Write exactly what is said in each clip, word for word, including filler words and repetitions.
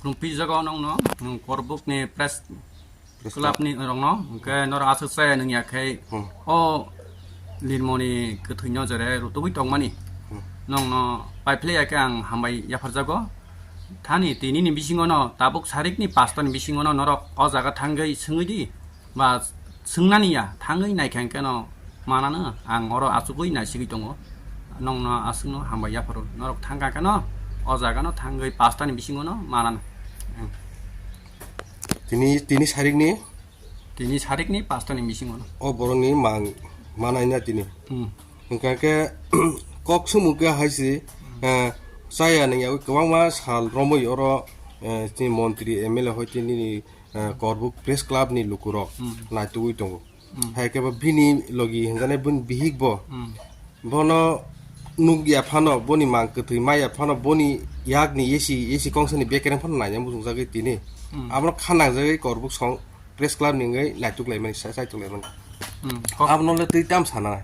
Rungpi jago nongno, nwng Korbuk ni press Press club club. Ni rongno, hwnkhe noro aswk chaya nung ya khe Hmm. o nirmoni kwthwino jere rutugwi tongmani. Hmm. Nongno paiphlai ya khe ang hambai yapharjago. Thani tini ni bisingo no tabuk sarik ni pasta ni bisingo no norok o jaga thangwi swngwi di. Ba swngnani ya, thangwi naikha hwnkhe no manano, ang oro achugwi naisigwi tongo. Nongno aswkno hambai yapharo. Norok thangkha khe no, o jaga no thangwi pasta ni bisingo no manano. Tini, tini sarikni? Tini sarikni pasta ni bisingo no. O borokni mang manai na tini. Hmm. Hwnkha khe kok sumung khe hai se, eh, chaya nung ya kwbangma sal romwi oro, eh, chini montri M L A hoi tini eh, Korbuk Press Club ni lukurok Hmm. naitugwi tongo. Hmm. Hai khe bo bini logi hinjani bini bihik bo. Hmm. Bono nuk ya phano, boni mang kwthwi ma ya phano, boni yak ni A C, A C kongsa ni bekereng phano naina muchungjagwi tini. Hmm. Abono kha nangjagwi Korbuk song Press Club ni wngwi naituk laimani, sa-, saituk laimani. Hmm. Kok- Abono le twi tam sana.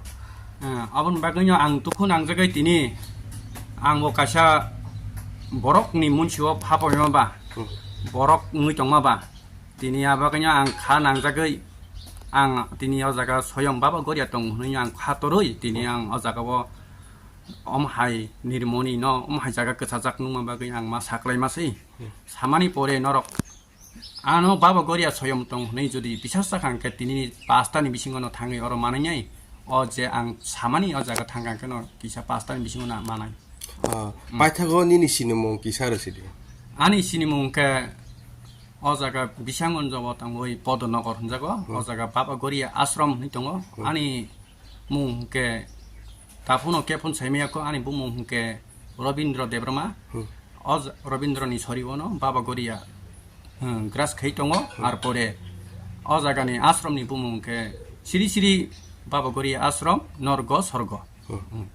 Eh, aboni bagwino ang dukhu nangjagwi tini. Ang bo kaisa borok ni munsio phapoima ba. Hmm. Borok wngwi tongma ba. Tini abagwino ang kha nangjagwi, ang tini o jaga soyong Baba Goria tong hwnwi ang kha torwi, tini ang o jaga o om hai nirmoni no, om hai jaga kwchajak nungma bagwi ang ma saklai ma se. Hmm. Samani pore norok ano Baba Goria soyom tong hwnwi jodi bisas sakha hwnkhe tini pasta ni bisingo no thangwi oro manai nai. O je ang samani o jaga thangkha hwnkhe no kisa pasta ni bisingo no manai. Ah, Hmm. Paithago nini sinimung kisa rw sidi? Ani sinimung khe o jaga Bisangwon jogo tangwi Podonogor hwnjago. O Hmm. jaga Baba Goria Ashram hwnwi tongo. Hmm. Ani mung hwnkhe taphano kephon saimaya kho, ani bumung hwnkhe Robindra Debbarma. Hmm. O j-, Robindra ni sori ono Baba Goria, hmm, gras khai tongo. Hmm. Ar pore o jaga ni ashram ni bumung hwnkhe Siri Siri Baba Goria Ashram, Norgo Sorgo. Hmm. Hmm.